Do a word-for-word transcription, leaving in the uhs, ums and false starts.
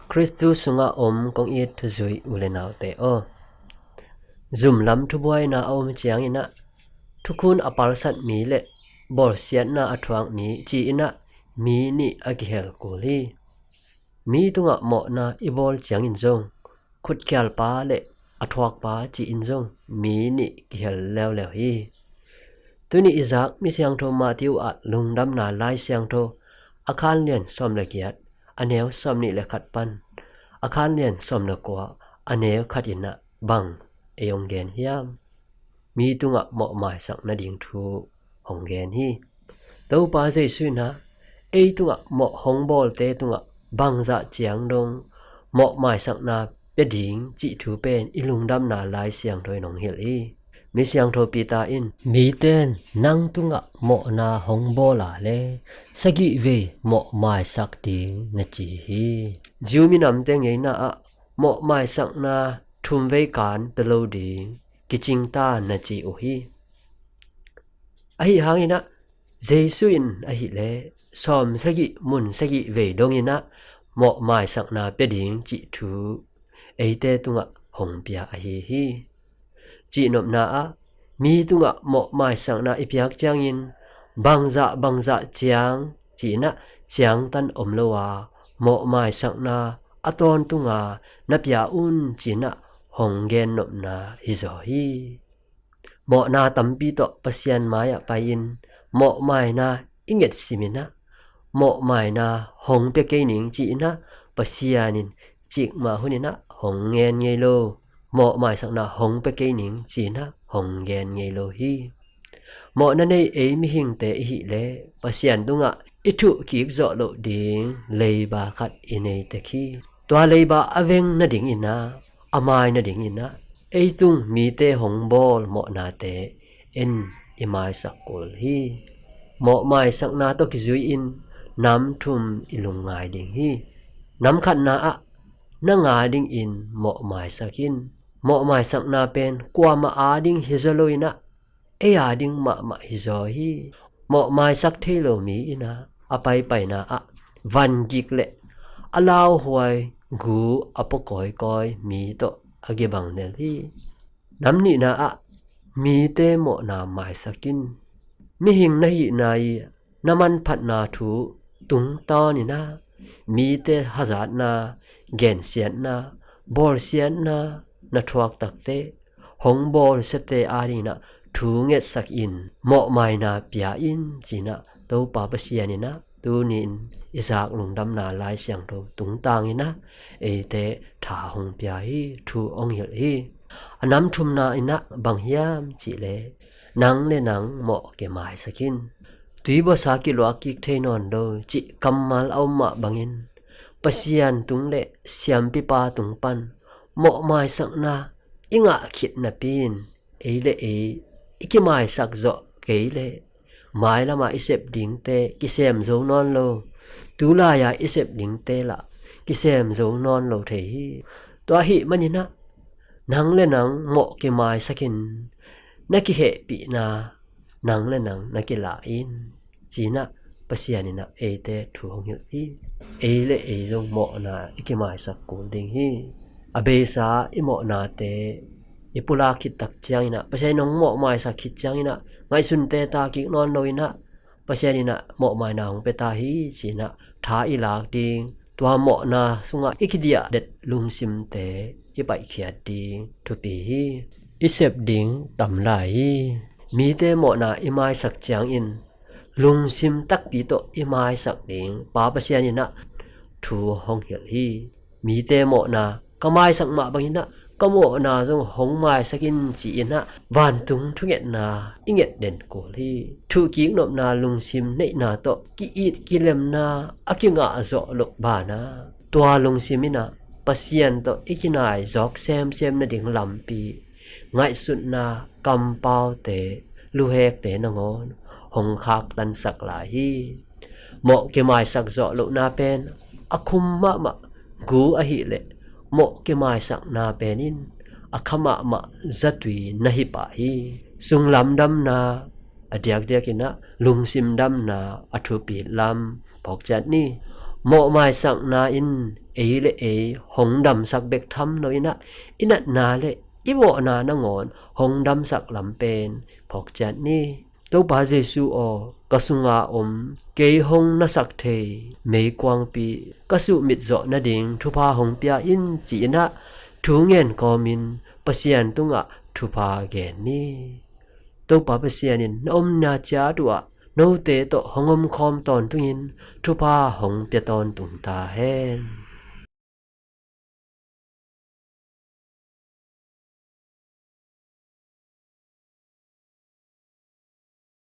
Khristu sungah om kong it thuzui u le naute aw, zumlam thubuaina a om ciangin ah thukhun a palsat mi le bawlsiatna a thuak mi ci-in ah mi nih a kihel kul hi. Mi tungah mawhna i bawl ciangin zong, khutkhialpa le a thuakpa ci-in zong mi nih kihel leuleu hi. Tuni i zak mi siangtho Matthew ah Lungdamna Lai Siangtho a khanlian sawm le giat, a neu sawm nih le khat pan a khanlian sawm le kua, a neu khat in ah bang ei hong gen hiam? Mi tungah mawhmaisak nading thu hong gen hi. Topa Jesu in ah ei tungah mawh hong bawlte tungah bangzah ciang dong mawhmaisakna pia ding cih thu pen i Lungdamna Lai Siangtho in hong hilh hi. Mi siangtho Peter in, "Mite in nang tungah mawhna hong bawl a le sagih vei mawhmaisak ding," na ci hi. Jew minamte ngeina ah mawhmaisakna thum vei kan pia lo ding kicing ta, na ci uh hi. Ahi hangin ah Jesu in ahih leh sawm sagih mun sagih vei dongin ah mawhmaisakna pia ding cih thu eite tungah hong pia ahi hi. Cihnopna ah, mi tungah mawhmaisakna i piak ciangin bangzah bangzah ciang ci-in ah ciangtan om lo a, mawhmaisakna a tawntunga na pia un ci-in ah hong gennopna hizaw hi. Mawhna tampi tawh Pasian mai-ah pai-in mawhmaina i ngetsim in ah, mawhmaina hong pia kei ning ci-in ah Pasian in cikmah hunin ah hong ngen ngei lo. Mawhmaisakna hong pia kei ning ci-in ah hong gen ngei lo hi. Mawhna nei ei mihingte i hih leh Pasian tungah i thuhkik zawh loh ding leiba khat i nei tek hi. Tua leiba a veng nadingin ah, a mai nadingin ah ei tung mite hong bawl mawhnate en i maisak kul hi. Mawhmaisakna tawh kizui-in nam thum i lungngai ding hi. Nam khatna ah, nang a dingin mawhmaisak in. Mawhmaisakna pen kuamah a ding hizaw lo-in ah ei a ding mahmah hizaw hi. Mawhmaisak thei lo mi in ah a paipaina ah vangik le a lauhuai gu a pua kawikawi mi tawh a kibang lel hi. Nam nihna ah, mite mawhna maisak in. Mihing na hihna i na manphatna thu tungtawnin ah mite hazatna, gensiatna, bawlsiatna na thuak takte hong bawlsiate a dingin ah thu ngetsak in, mawhmaina pia in ci-in ah Topa Pasian in ah tuni-in i zak Lungdamna Lai Siangtho tungtangin ah eite tha hong pia hi, thu hong hilh hi. A nam thumna in ah bang hiam cih leh, nang le nang mawh kimaisak in. Tuibuasa kiluak kik thei nawn lo cih kammal a om mah bangin Pasian tung le siampipa tung pan mawhmaisakna i ngah khit napi in ei le ei i kimaisak zawh kei leh mailamah i sep dingte kisem zo nawn lo. Tulai-a i sep dingte lah kisem zo nawn lo thei hi. Tua ahih manin ah nang le nang mawh kimaisak in. Na kihehpihna nang le nang na kilah in ci-in ah Pasian in ah eite thu hong hilh hi. Ei le ei zong mawhna i kimaisak kul ding hi. A beisa i mawhnate i pulak khit tak ciangin ah, Pasian in hong mawhmaisak khit ciangin ah ngaihsunte ta kik nawn lo-in ah Pasian in ah mawhmaina hong pia ta hi ci-in ah tha i lak ding, tua mawhna sungah i kidiahdet lungsimte i paihkhiat ding thupi hi. I sep ding tam lai hi. Mite mawhna i maisak ciangin lungsim takpi tawh i maisak ding Pa Pasian in ah thu hong hilh hi. Mite mawhna ka maisak mah bangin ah ka mawhna zong hong maisak in ci-in ah vantung thungetna i nget den kul hi. Thuhkik nopna lungsim neihna tawh ki-it kilemna a kingah zawh loh banah tua lungsim in ah Pasian tawh i kinai zawk semsem nading lampi, ngaihsutna kampaute, luhekte nangawn hong khaktansak lai hi. Mawh kimaisak zawh lohna pen a khum mahmah gu ahih leh mawh kimaisakna pen in a kha mahmah zatui na hi pah hi. Sunglam damna a diakdiakin ah lungsim damna a thupi lam phawk ciat ni. Mawhmaisakna in ei le ei hong damsak bek tham lo in ah, i natna le i vawhna nangawn hong damsak lam pen phawk ciat ni. Topa Jesu aw, ka sunga om kei hong nasak thei meikuangpi ka suhmit zawh nading thupha hong pia in, ci-in ah thu ngen kawmin Pasian tungah thupha gen ni. Topa Pasian in na omna ciat uhah note tawh hong omkhawm tawntungin thupha hong pia tawntung ta hen.